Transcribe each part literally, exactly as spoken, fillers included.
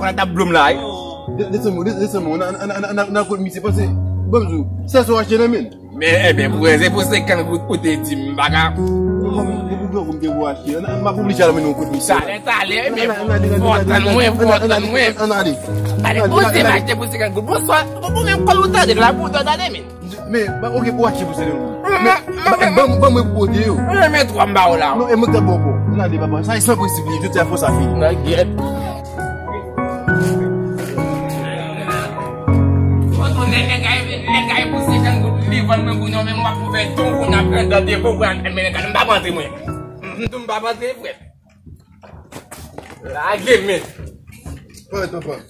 Sa t ap blo m la, wi. Desann mwen, desann mwen, nan, nan, nan, nan, nan kot misye, paske, bon, m di w, sèl sa w achte nan men l. Men, ebyen, pou rezon pou senkant goud, ou te di m, m pa ka. Bon, bon, bon, bon, m te pou achte. An, an, m ap oblije al mennen w kot misye. Talè, talè, men, fò w tann mwen, fò w tann mwen. Ann ale. Talè, poze m achte pou senkant goud. Bonswa, bon, bon, men kòl ou tande, la, pou w tande, men. Men, ba, ok, pou achte pou senkant goud. Men, ban, ban, ban mwen pou pote yo. Mwen men twa m ba w la. Non, e mwen k ap ba w pou. Ann ale, papa. Sa e san prensip li, jodi a fò sa fini. Nan gyèt. Bon, bon, nèg, nèg ay, nèg ay pou senkant goud, li vann mwen kounye a, men m ap ouvè don kounye a, pran dan devan, pran, men nèg, m pa antre mwen. M, m, m pa antre, frè. Lage men. Pran tan, pran.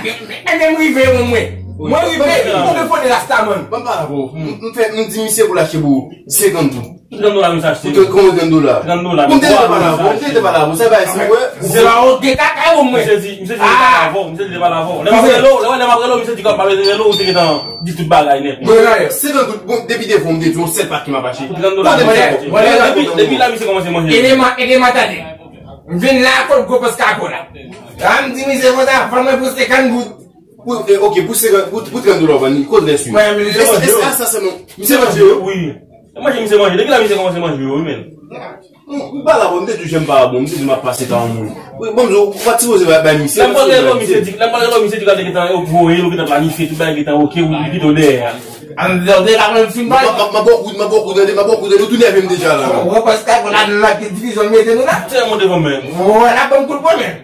Ebyen, m rive, mwen, mwen. Mwen rive, mwen telefone Rastaman. Ban m pale avè w. M, m fè, m di misye pou l achte pou senkant goud. Trant dola misye achte. Pou trant, konbyen trant dola? Trant dola. Bon, m te pale avè w, m te pale avè w. Sa bay si, wè. Se pa ou gen kaka ou mwen. Misye di, misye di li pale avè w, misye di li pale avè w. Lè m ap rele w, lè, lè m ap rele w, misye di kòm m ap rele w, ou te gentan di tout bagay nèt. Mwen, senkant goud, bon, depi devan m te di w, sèl pak ki m ap achte. Pou trant dola misye achte. Depi, depi la misye kòmanse manje. Eleman, eleman, tande. M vin la kot gwo pòs kako la. La, m di misye konsa, vann mwen pou senkant goud. Pou, eh, ok, pou senkant, pou, pou trant dola, w vann li, kote lè sou yo? Mwen, men, misye manje yo. Misye manje yo? Wi. Manje, misye manje. Depi la, misye kòmanse manje yo, wi, men. M pa la, bon, m te di w jan m pa bon, m te di m ap pase ta yon moun. Wi, bon, m di w, ou pa t sipoze bay, bay misye. Lè m pral rele w, misye di, lè m pral rele w, misye di gade gentan voye l, ou gentan planifye, tout bagay gentan ok, ou pito dèyè a. An dèyè la, mwen fin pale. M ap, m ap, m ap ba w kout, m ap ba w kout, tande, m ap ba w kout, tande, ou tou nève m deja la. Wè, paske la, nan divizyon m mete nou la. Se yon moun devan men. Wè, la, ban m kout pwen men.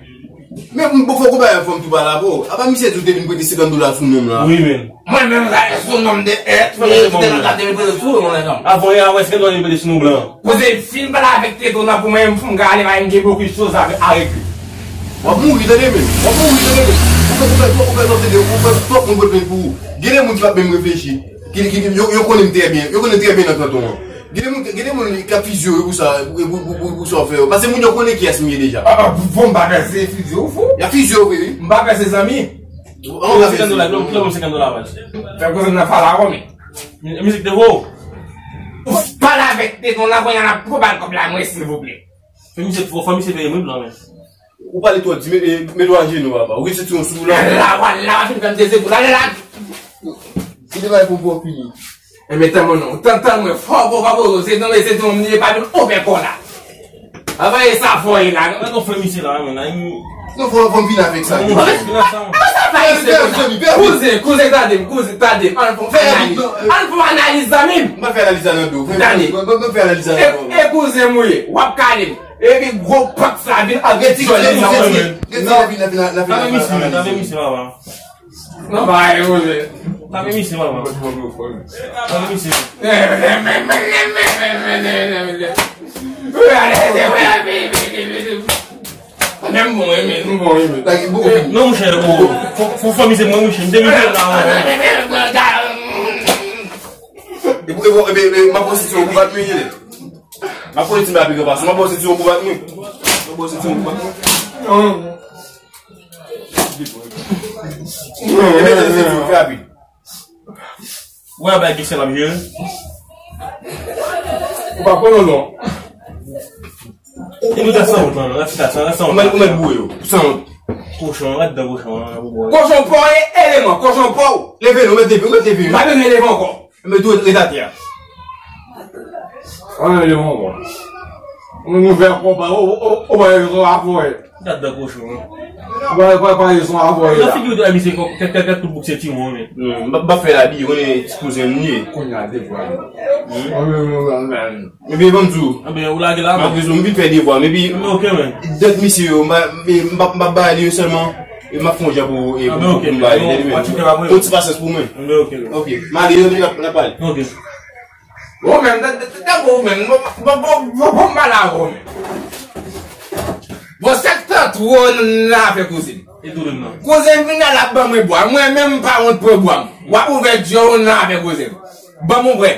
Men m bon fòk ou bay yon fanm tou pale avè w. Apa misye di w te vin prete senkant dola sou non m la? Wi, men. Mwen menm, sa e sou non m de èt, fè mwen te nan kat de mil prete sou non m la. Avan yè, avan senkant dola te prete sou non blan. Koze fin pale avèk Teto nan pou mwen, pou m ka ale, pa m gen bokou choz a, a regle. W ap mouri, tande, men. W ap mouri, tande, men. Ou fè, ou fè twòp, ou fè twòp, tande, ou fè twòp moun pot plent pou ou. Gen de moun ki p ap menm reflechi. Ki, ki, yo, yo konnen m trè byen. Yo konnen m trè byen nan kanton an. Gen de moun, gen de moun ki ap fiziye w pou sa, pou, pou, pou, pou, pou sa w fè yo. Paske moun yo konnen kiyès m ye deja. Ah, ah, bon, m pa pèse fiziye w, fou. Y ap fiziye w vre, wi. M pa pèse zanmi. An, senkant dola, kilè w ban m senkant dola, baz? Fè koze m nan fala kòm. Mizik te vo. Ou pale avèk Teton la, kounye a n ap pran bal kòb la, mwen, silvouplè. Fè misye, fò, fò misye peye mwen blan, men. Ou pale twò di, met, eh, met ou ajenou, papa. Ou gen sentiwon sou ou la. La, la, la, fin fè m dezepou. La, la, la. Ki te bay pou bon fini. E men, tann mwen non. Tann, tann mwen. Fò, fò, fò, fò, se non, se non, li pa vin ouvè kò la. Ava e sa fò e la. Mwen konn fè misye la, men, la, non, fò, fò m vin avèk sa. Non, non, non, non. Kouzen, kouzen, tande m, kouzen, tande m. Ann fè yon analiz. Ann fè yon analiz, zanmi m. M pa fè analiz la nan do. Tande. M pa fè analiz la nan do. E, e kouzen m ou ye. W ap kale m. Epi gwo pak sa vin ak ti jòl li nan mwen. Retire, retire, retire, retire. Tape misye, men, tape misye, papa. Non, pa e kouzen. Tape misye, papa. Tape misye. Men m bon, men m bon, men. Non, monchè, fò, fò, fò misye mwen, monchè. M te vin la, wi. E pou, e pou, e, e, m ap pran sentiwon pou bat mwen, ye. M ap pran sentiwon pou bat mwen. M ap pran sentiwon pou bat mwen. E mete sentiwon, fè rapid. Wè, bay kesyon l ap jere. Ou pa konnen non. E nou ta sanwont, non, non, ta sanwont, ta sanwont. Ou mèt, ou mèt boure yo. Sanwont. Kochon, ret dan kochon, non, nan boubou. Kochon pa w ye, eleman, kochon pa w. Leve nou, mèt leve, mèt leve. M pa bezwen leve ankò. Mèt tou ret atè a. An, leve ankò. Mwen ouvè konba, o, o, o, o, ba yo son afòye. Gad dan kochon, non. Ba, ba, ba yo son afòye la. Nan figi w tou, misye, kèk, kèk, kèk, tout bouk se ti won, men. Non, m pa, m pa fè labi, konnen ti kouzen m ye. Kounye a, devwa. Hmm? Mwen, mwen, mwen, mwen. Ebyen, ban m di w. Ebyen, ou lage la, men. Malgre m vin fè devwa m, epi men, ok, men. Dèt misye yo, m pa, m pa, m pa bay li yo sèlman, e m ap fè yon jan pou, e, ah, pou, men, ok, pou m bay li, men. Ou pa tcheke la, men. Fò ti pasyans pou mwen. Men, ok, men. Ok, m ale, n ap, n ap pale. Ok. Ou menm, ta, ta, ta, ou menm, bon, bon, bon, bon, bon, m pale avè w, men. Bon, sa k tan twò nan afè kouzen m. E tou menm nan. Kouzen m vin la, l ap ban mwen bwa. Mwen menm, m pa wont pran bwa m. W ap ouvè djòl ou nan afè kouzen m. Ban m yon prè.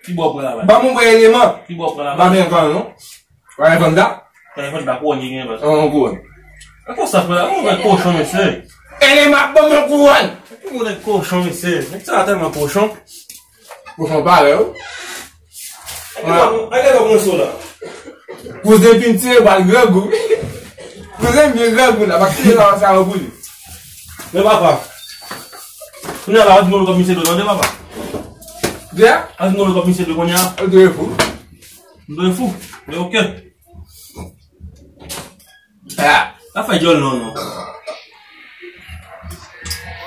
Ki bò pran la, baz? Ban m yon prè eleman. Ki bò pran la, baz? Pa gen van, non. Pa gen van da? Pa gen van da, kouwòn ki genyen, baz. An, kouwòn. An konsa, frè, ou nèg kochon, mesye. Eleman ap ban m yon kouwòn. Ou nèg kochon, mesye. Nèg sa a tèlman kochon. Kochon parèy ou. Gade kòman, gade kòman sou la. Kouzen vin tire bal grangou. Kouzen vin grangou la, pa tire la sa pou li. Men papa. Kounye a la, w ap di m kòb misye dwe tande, papa. Byen? W ap di m kòb misye dwe kounye a. Ou dwe fou. M dwe fou. Men oke. Ah. Sa fè djòl non, non.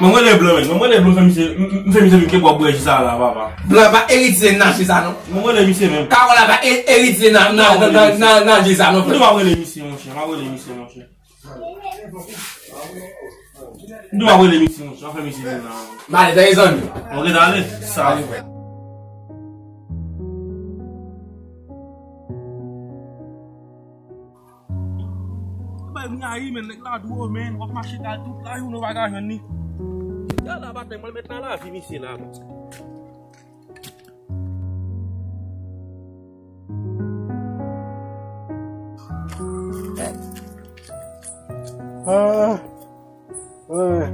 Mwen, mwen rele blan, men. Mwen, mwen rele blan, fè misye, m, m, fè misye vin ke bwa bwè ji sa la, papa. Blan pa eritye nan ji sa, non. Mwen, mwen rele misye menm. Kawò la pa e-, eritye nan, nan, nan, nan, nan, nan ji sa, non, frè. M di m ap rele misye, monchè. M ap rele misye, monchè. M di m ap rele misye, monchè. M ap fè misye vin la. M ale, tande zanmi. Ok, tande. Sa. Ale, frè. Bay m rayi, men, nèg la dwo, men, w ap mache kal tout lajounen w pa ka jwenn li. Ya la, batay, mwen met nan lavi misye la, men. Ah, ah,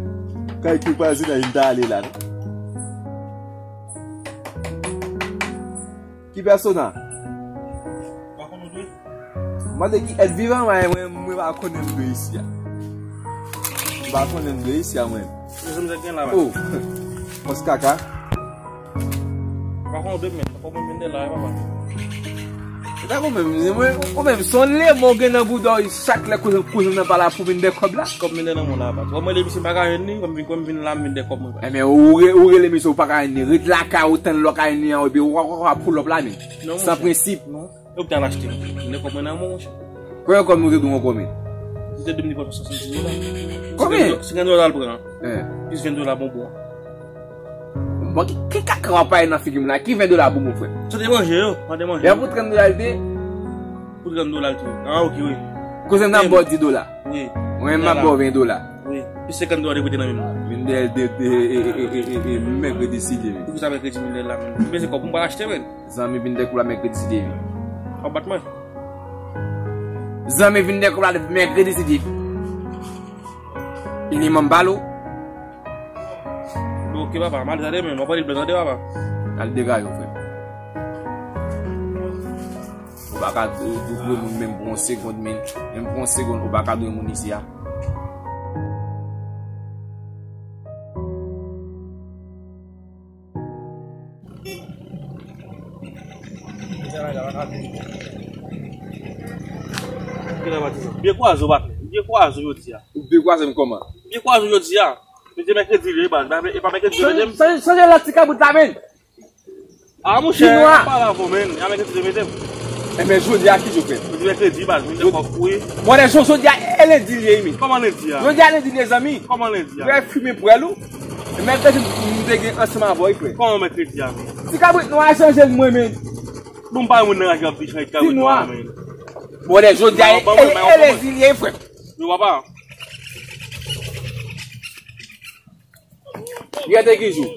kay kou vwazinay m ta ale la, non. Ki pèsona? Pa konn ou dwe? Mande ki èt vivan, mwen, mwen, mwen pa konnen m dwe isi a. M pa konnen m dwe isi a, mwen. Mezanmi, sa gen la, oh, pòs kaka. Pa konn ou dwe, men. Kòb mwen vin de la, papa. E ta kon menm, mwen, ou menm, se yon lemon gen nan bouda w, chak lè kouzen, kouzen nan pa la pou vin de kòb la. Kòb vin de nan mwen la, papa. Kòb mwen, depi si m pa ka jwenn li, kòm vin, kòm vin la, m vin de kòb mwen, papa. Enben, ou re-, ou rele misye, ou pa ka jwenn li. Ret lakay ou, tann lè w ka jwenn li an, epi w, w, w, w pull up la, men. Non, monchè. San prensip. Non. Yo k t al achte. M te konprann an mwen, monchè. Konbyen kòb nou te dwe yon kòb? M te dwe m te pran swasanndis dola. Konbyen? Senkant dola l pran. Hein. Plis ven dola bonbon an. Bon, ki, ki kaka w ap pale nan figi m la? Ki ven dola bonbon, frè? Sa te manje yo, sa te manje. E pou trant dola l te? Pou trant dola l te. Ah, ok, wi. Kouzen m nan ba w dis dola. Wi. Mwen, m ap ba w ven dola. Wi. Pi senkant dola te prete nan men m nan. Vin de, de, de, e, e, mèkredi si Dye vle. Poukisa mèkredi m vin de la, men? M bezwen kòb pou m pa achte, men. Zanmi vin de kòb la mèkredi si Dye vle. W ap bat mwen. Zanmi vin de kòb la mèkredi si Dye vle. Minimòm balo. Ok, papa, m al tande, men. W ap pale blan tande, papa. Al degaje w, frè. Ou pa ka dwe, dwe, dwe moun menm pou yon segonn, men, menm pou yon segonn, ou pa ka dwe moun isi a. Byen kwaze w, patnè. Byen kwaze w jodi a. Ou byen kwaze m kòman? Byen kwaze w jodi a. Mesye, mèkredi li ye, baz. E pa mèkredi yo mete m. Chanje, chanje lòt ti kabrit la, men. Ah, monchè, pa la vo, men. A mèkredi yo mete m. Enben, jodi a ki jou, frè? Jodi mèkredi, baz. Mwen te kòb, wi. Mwen, jodi a, e lendi li ye, men. Kòman lendi a? Jodi a lendi li ye, zanmi. Kòman lendi a? Frè, fimen pwèl ou. Mèkredi, m te gen ansanm avè w, frè. Kòman mèkredi a, men? Ti kabrit nwa a chanje l, mwen, men. Bon, m pa yon moun nan raje ap di chanje ti kabrit nwa, men. Mwen, jodi a, e, e, e lendi li ye, frè. Yo, papa. Yè te ki jou?